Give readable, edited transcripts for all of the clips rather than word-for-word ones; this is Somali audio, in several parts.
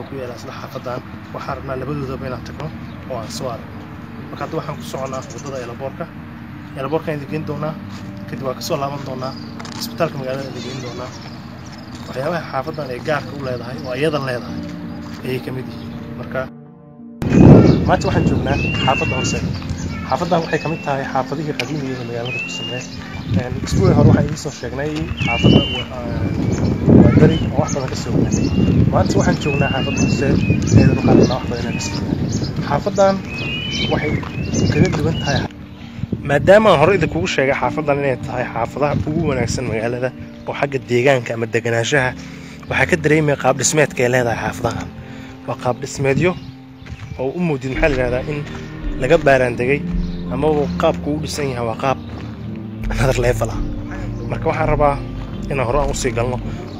Wuxuu ku yaalaa isla xaafadan. Waxaan rabnaa labadoodaba inaan tagno oo aan soo aragno. Marka hadda waxaan ku soconaa waddada eelaboorka. Eelaboorkaan idin geyn doonaa, kadib waan kasoo laaban doonaa, isbitaalka magaalada idin geyn doonaa. Waxyaabaha xaafadan ay gaarka u leedahay oo iyada leedahay ayay ka mid yihiin. Marka maanta waxaan joognaa xaafadda Horseed. Xaafaddan waxay ka mid tahay xaafadihii qadiimiga ee magaalada ku sameeyay. Isbuucii hore waxaan idiin soo sheegnay xaafadda waa beri oo wax badan ka soo ogaanay. Maanta waxaan joognaa xaafadda Horseed, iyadana waxaan rabnaa wax badan inaan ka soo ogaanay. Xaafaddan waxay kaga duwan tahay, maadaama aan hore idinkugu sheegay xaafaddan inay tahay xaafadaha ugu wanaagsan magaalada oo xagga deegaanka ama deganaanshaha, waxaa ka dareemaya qaab dhismeedka ay leedahay xaafadahan. Waa qaab dhismeedyo oo u moodid, maxaa la yidhahdaa, in laga baaraan degay amaba qaabku u dhisan yahay waa qaab another level ah. Marka waxaan rabaa inaan hore aan usii galno,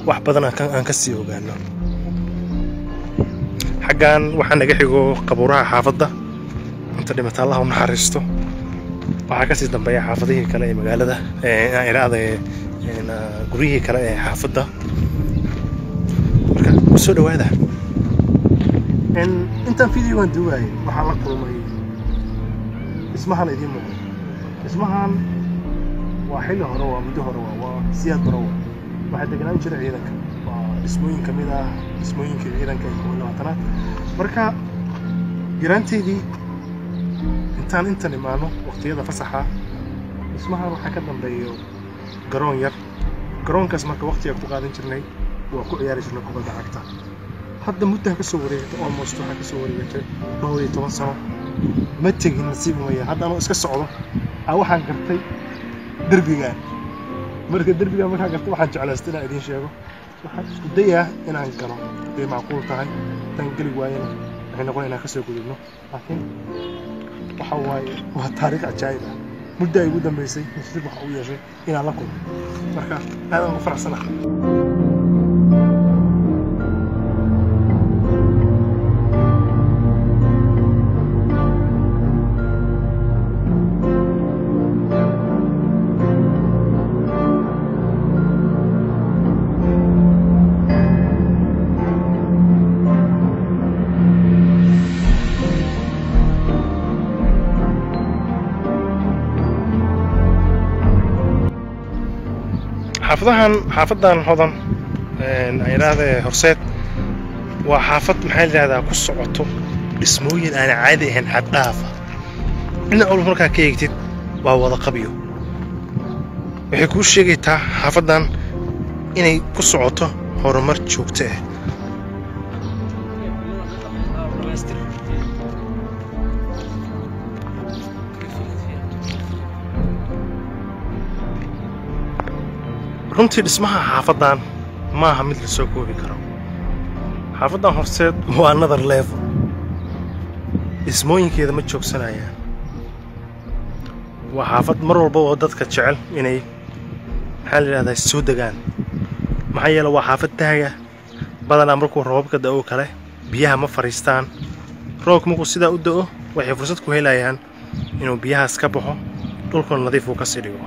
wax badan aan ka sii ogaano. Xaggan waxaa naga xigo qabuuraha xaafadda, inta dhimata Allah u naxariisto. Waxaa kasii dambeeya xaafadihii kale ee magaalada, iraahda guryihii kale ee xaafadda. Marka kusoo dhawaada. Intaan videogan duubayay waxaan la kulmay dhismahan idiin muuqda. Dhismahan waa xilli hore, waa muddo hore, waa Siyaad Baro. Waxaa deganaan jiray ciidanka. Waa dhismooyin ka mid ah dhismooyinkii ciidanka ee 21aad. Marka yaraanteydii intaan intan imaano waqtiyada fasaxa, dhismahan waxaa ka dambeeyo garoon yar. Garoonkaas marka waqtiga ku qaadan jirnay, waa ku ciyaari jirnay kubadda cagta. Hadda muddaa ka soo wareegatay, almost waxaa ka soo wareegatay dhowr iyo toban sano, ma tegin, nasiib uma yeelan. Hadda anoo iska socdo aa waxaan gartay derbigan. Marka derbigan markaan gartay, waxaan jeclaystay inaan idiin sheego. Waxaan isku dayaa inaan galo haday macquul tahay. Haddaan geli waayana, waxay noqon inaan kasoo gudubno. Laakiin waxa waaye waa taariikh cajaa'ib ah. Muddo ay ugu dambeysay nasiib waxa uu yeeshay inaan la kulmo. Marka aad aan ugu faraxsanahay. Xaafadahan, xaafadan Hodan, ay idhaahdee Horseed, waa xaafad, maxaa la yidhahdaa, ku socoto dhismooyin aan caadi ahayn, xad dhaafa. Dhinac walba markaa ka eegtid waa wada qabyo. Waxay kuu sheegaytaa xaafaddan inay ku socoto horumar joogto ah. Runtii dhismaha xaafaddan maaha mid la soo koobi karo. Xaafaddan Horseed waa another level. Dhismooyinkeeda ma joogsanayaan. Waa xaafad mar walba oo dadka jecel inay, maxaa la yidhahdaa, soo degaan. Maxaa yeele, waa xaafad taaga. Badanaa markuu roobabka da'o kale biyaha ma fariistaan. Roobka markuu sidaa u da'o, waxay fursad ku helayaan inuu biyahaas ka baxo, dhulkuna nadiif uu kasii dhigo.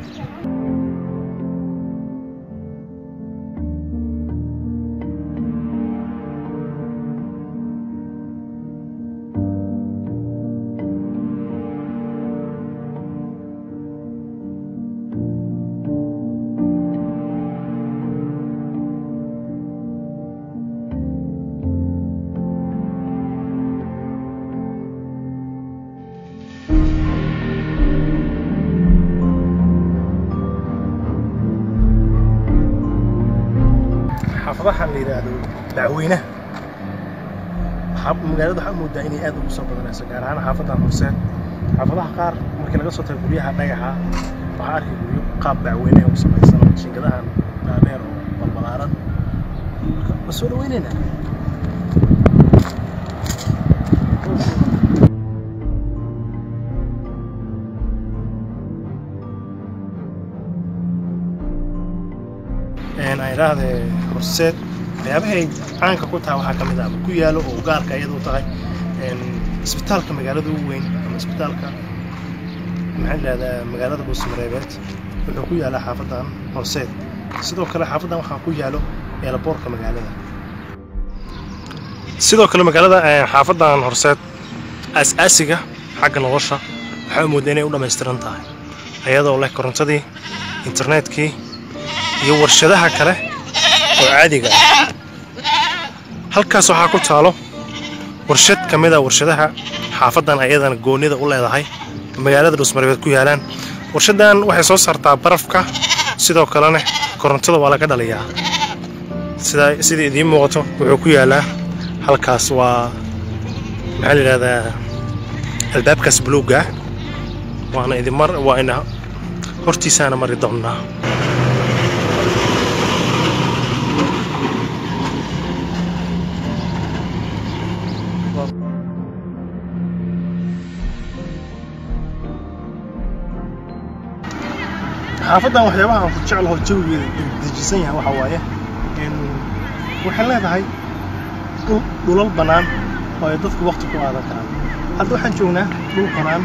Xaafadahan la yidhaahdo Dacweynaha magaalada waxaa moodaa inay aad ugu soo badanayso, gaar ahaan xaafadan Horseed. Xaafadaha qaar markii laga soo tago guryaha dhagaxa, waxaa arkay guryo qaab bacweynaha u samaysan oo jiingadahan dhaadheer oo balbalaaran. Marka ma soo dhaweynaynaa. Aan idhaahdee Horseed waxyaabahay caanka ku tahay waxaa ka mid ah ama ku yaalo oo gaarka iyada u tahay isbitaalka magaalada ugu weyn, ama isbitaalka, maxaa la yidhahdaa, magaalada Dhuusamareebeed wuxuu ku yaalaa xaafadan Horseed. Sidoo kale xaafadan waxaa ku yaalo eelaboorka magaalada. Sidoo kale magaalada xaafadan Horseed aas-aasiga xagga nolosha waxaa u moodaa inay u dhammaystiran tahay, ayadoo leh korontadii, internetkii iyo warshadaha kale oo caadiga ah. Halkaas waxaa ku taalo warshad ka mid a warshadaha xaafadan ayadana goonnida u leedahay magaalada Dhuusmareebeed ku yaalaan. Warshadan waxay soo saartaa barafka, sidoo kalena korontada waa laga dhaliyaa. Sida idiin muuqato wuxuu ku yaalaa halkaas, waa maxaa la yidhahdaa albaabkaas buluugga, waana idin mar waa ina hortiisaana mari doonnaa. Xaafadan waxyaabaha aan ku jeclaho jawigeeda dejisan yahay waxa waaye waxay leedahay dhulal bannaan oo ay dadku waqti ku aadan karaan. Hadda waxaan joognaa dhul bannaan,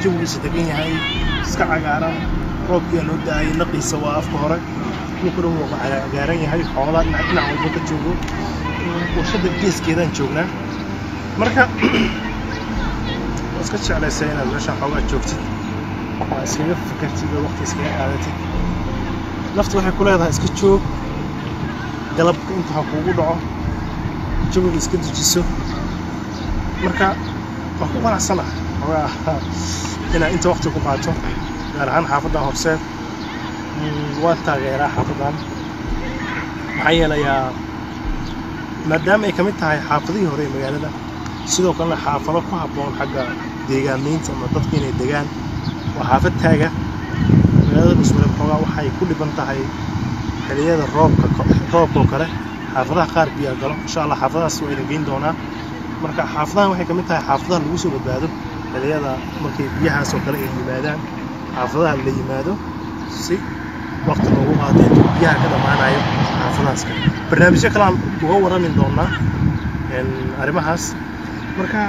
jawigiisa degan yahay, iska cagaaran, roobkiyaa noo da'ay, naqiisa waa afka hore, dhulku dhan wuu cagaaran yahay, xoolaa dhinac walba ka joogo. Warshadda geeskeedaan joognaa. Marka waa iska jeclaysay inaad meeshaan xoogaa joogtid, waa iskaga fikirtid oo waqti iskaga qaadatid. Naftu waxay ku leedahay iska joog, galabka inta ha kuugu dhaco, jawiga iska dejiso. Marka waan ku qanacsanahay xoogaa inaa inta waqti ku qaato, gaar ahaan xaafaddan Horseed. Waan taageeraa xaafaddan, maxaa yeelayaa maadaama ay ka mid tahay xaafadihii hore ee magaalada, sidoo kalena xaafado ku habboon xagga deegaamaynta ama dadka inay degaan. Waa xaafad taaga. Magaalada Dhuusmareeb xoogaa waxay ku dhiban tahay xilliyada roobka oo kale, xaafadaha qaar biyaa galo. Insha Allah xaafadahaas waa idin geyn doonaa. Marka xaafadahan waxay ka mid tahay xaafadaha lagu soo badbaado xilliyada markay biyahaas oo kale ay yimaadaan, xaafadaha la yimaado si waqti loogu qaato intuu biyaha ka dhammaanayo xaafadahaas kale. Barnaamijyo kale aan uga warrami doonaa arrimahaas. Marka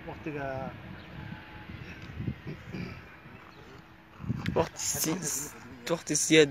waqtiga waqti siyaad.